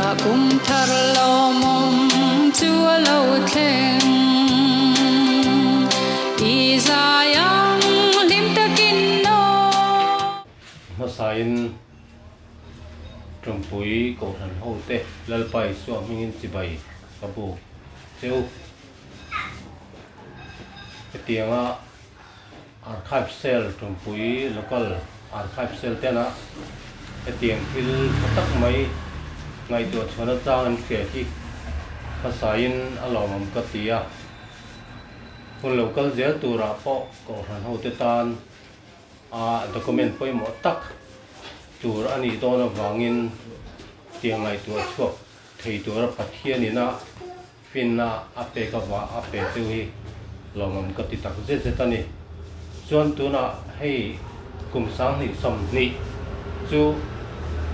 Kum thar lawmawm chu a lo thleng. I zai ang hlim takin aw. Hmasain Tawmpui Kohhran hote Lalpa Isua hmingin chibai ka buk cheu. Hetianga Archive Cell Tawmpui Local Archive Cell tena hetiang thil tha tak mai ngaihtuah chhuahna chang an hria hi hmasain a lawmawm ka ti a. Hun lo kal zel turah pawh Kohhran hote tan a document pawimawh tak tur a nih dawn avangin tiang ngaihtuah chhuak thei tura Pathianin a finna a pek avah a pe cheu hi lawmawm ka ti tak zet zet a ni. Chuan tunah hei kum 2020 chu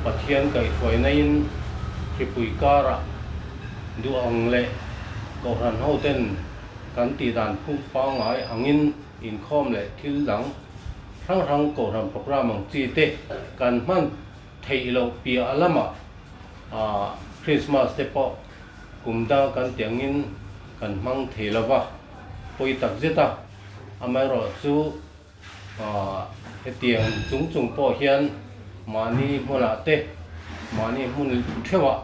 Pathian kaihhruainain hripui karah duh ang leh Kohhran hoten kan tihdan phung pangngai angin inkhawm leh thil dang hrang hrang Kohhran program ang chi te kan hman theih loh piah lamah Christmas te pawh kum dang kan tih angin kan hmang thei lo va, pawi tak zet a. Amaherawhchu hetiang chung chung pawh hian mahni hmunah te, mahni hmun theuhah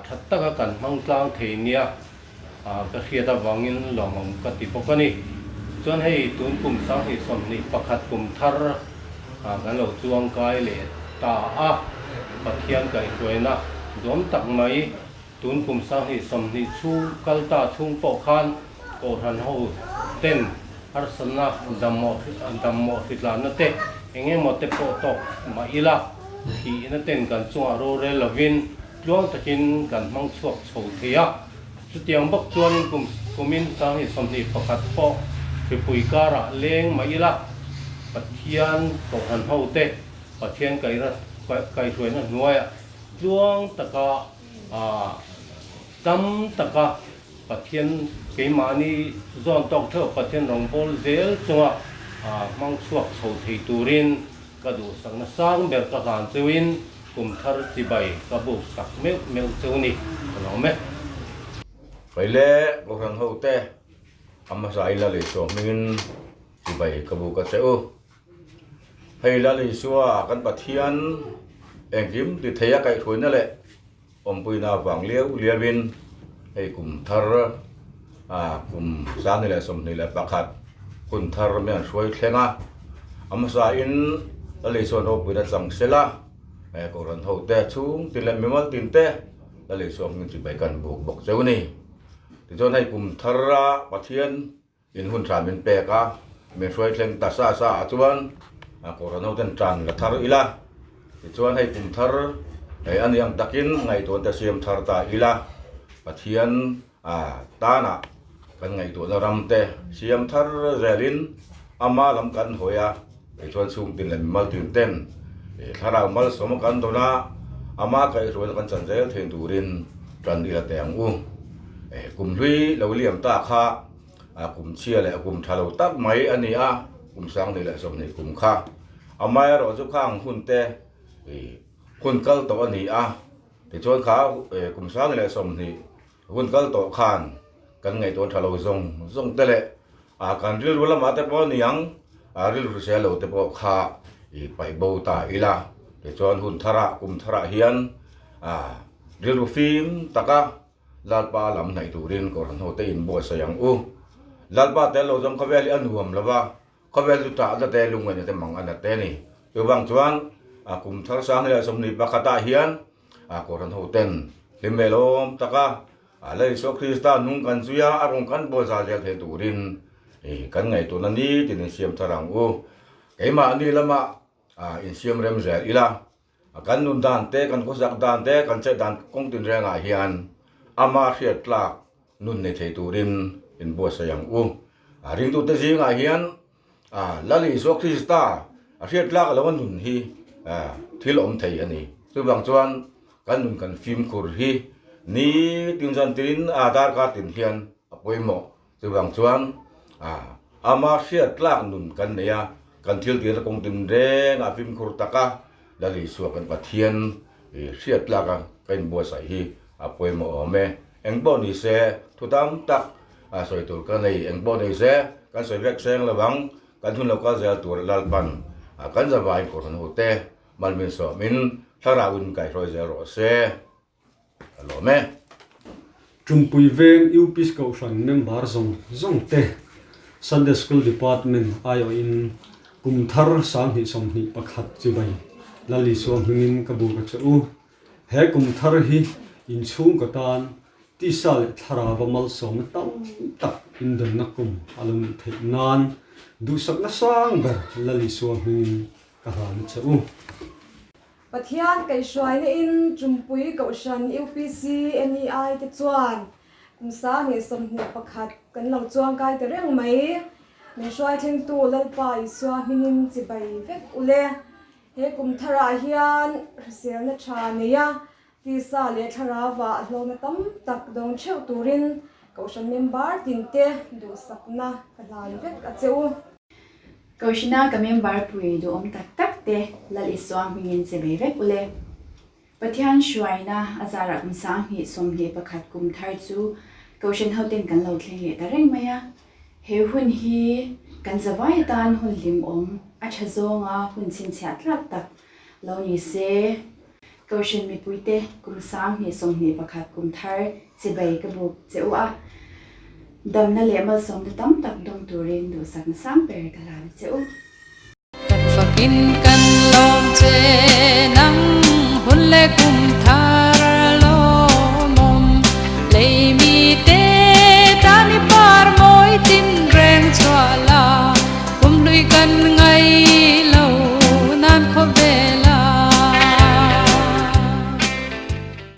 tha taka kan hmang tlang thei nia ka hriat avangin lawmawm ka ti bawk a ni. Chuan hei tun kum 2021 kum thar kan lo chuang kai leh ta a, Pathian kaihhruaina duam tak mai tun kum 2020 chhung kal ta chhung pawh khan Kohhran ho ten harsatna dammawh dammawh hritlanna te eng emaw te pawh tawk mah ila thihna ten kan chungah rorel lovin tluang takin kan hmang chhuak chho thei a. Chutiang bawk chuanin kum kumin 2021 pawh hripui karah leng mah ila Pathian Kohhran ho te Pathian kaihra kaihhruaina hnuaiah tluang taka tam taka Pathian keimahni zawn tawk theuh Pathian rawngbâwl zel chunga hmang chhuak chho thei turin ka duhsakna sang ber ka hlan cheuhin kum thar chibai ka buk sak meuh meuh cheu ni ka lo awm e. Faile Kohhran hote a hmasa ila lei suah hmingin chibai ka buk a che u. Hei la lei suah kan Pathian engkim ti thei a kaihhruaina leh Awmpuina vang liau liauin hei kum thar ah kum 2021 hun thar mai an hruai thleng a, a hmasain Lali chuan ropuina chang sela eh Kohhran ho te chhung tin leh mimal tin te Lali chuan hming chibai kan buk bawk cheu a ni. Tichuan hei kum thar a Pathian In hun tha min pek a, min hruai thleng ta sa sa ah chuan Kohhran ho ten tan la thar ila, tichuan hei kum thar hei a ni ang takin ngaihtuahna te siam thar ta ila, Pathian tanah kan ngaihtuahna ram te siam thar zelin ama lam kan hawi a, tichuan chhungtin leh mimal tin ten thlarau malsawm a kan dawn a, ama kaihhruaina kan chan zel theih turin tan ila teh ang u. Kum hlui lo liam ta kha a kum chhia leh kum tha lo tak mai a ni a, kum 2020 kum kha. Amaherawhchu khang hun te hun kal tawh a ni a, tichuan kha kum 2020 hun kal tawh khan kan ngaihtuah tha lo zawng zawng te leh a kan rilru lamah te pawh a ni ang, a rilru hrisel lo te pawh kha i paih bo ta ila, tichuan hun tharah kum tharah hian a rilru fim taka Lalpa lam hnaih turin Kohhran hote in buatsaih ang u. Lalpa tel lo zawng khawvel hi a nuam lo va, khawvel chu tahna te, lungngaihna te mang a nat te a ni. Chuvang chuan a kum thar 2021 ah hian a Kohhran hoten hlim leh lawm taka a Lal Isua Krista nung kan zui a, a rawn kan buai zal zel thei turin kan ngaihtuahna nitin in siam thar ang u. Keimahni lamah insiam rem zel ila. A kan nun dan te, kan khawsak dan te, kan chet dan kawng tinrengah hian ama hriat tlak nun nei thei turin inbuatsaih ang u. A ringtute zingah hian a Lal Isua Krista a hriat tlak lo a nun hi thil awm thei a ni. Chuvang chuan kan nun kan fimkhur hi ni tin zan tin a darkar tin hian a pawimawh. Chuvang chuan ama hriat tlak nun kan nei a, kan thil tirna kawng tinrengah fimkhur taka Lal Isua kan Pathian hriat tlaka ka inbuatsaih hi a pawimawh awm e. Eng pawh ni se, thu tam tak a sawi tur ka nei. Eng pawh ni se, kan sawi vek seng lo ang, kan hun lo kal zel tur Lalpan kan zavaiin Kohhran ho te malmin sawmin thlarauin kaihhruai zel rawh se. Ka lawm e. Tumpui Veng UPC Kohhran member zawng zawng te Sunday School Department aiawhin kum thar 2021 chibai Lal Isua hmingin ka buk a che u. He kum thar hi inchhungkaw tan tisa leh thlarau a malsawmna tam tak indawnna kum a lo nih theih nan duhsakna sang ber Lal Isua hmingin ka hlan a che u. Pathian kaihhruaina in Tumpui Kohhran UPC NEI te chuan kum 2021 kan lo chuangkai ta reng mai. Min hruai thlengtu Lalpa Isua hmingin chibai vek ule. He kum tharah hian hriselna tha neia tisa leh thlarauah hlawhna tam tak dawng theuh turin Kohhran member tinte duhsakna ka hlan vek a che u. Kohhrana ka member pui duhawm tak tak te Lal Isua hmingin che bei vek ule. Pathian hruaina a zarah kum 2021 kum thar chu Kohhran hoten kan lo thleng leh ta reng mai a. He hun hi kan zavai atan hun hlimawm a tha zawnga hun chhinchhiah tlak tak lo ni se. Kohhran mipuite kum 2021 kum thar chibai ka buk che u a, damna leh malsawmna tam tak dawng turin duhsakna sang ber ka hlan a che u. Kan fakin kan lawm che nang hun leh kum thar.